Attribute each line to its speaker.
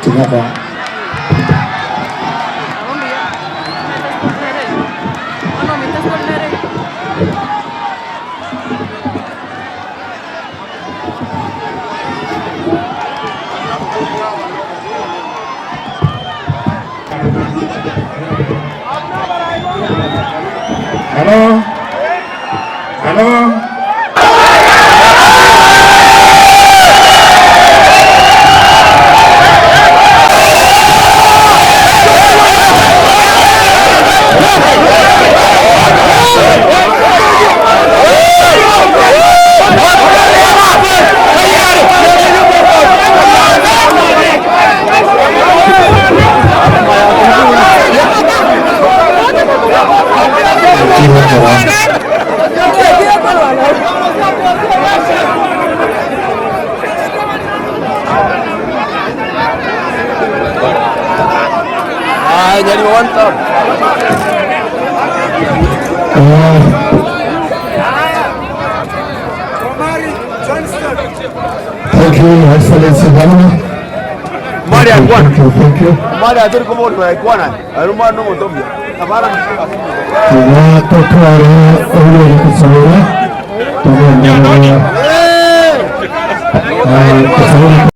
Speaker 1: Together. Hello? Hello? Thank you, Your Excellency Governor. Thank you, thank you. Tiga totware obuya kusabira, togende.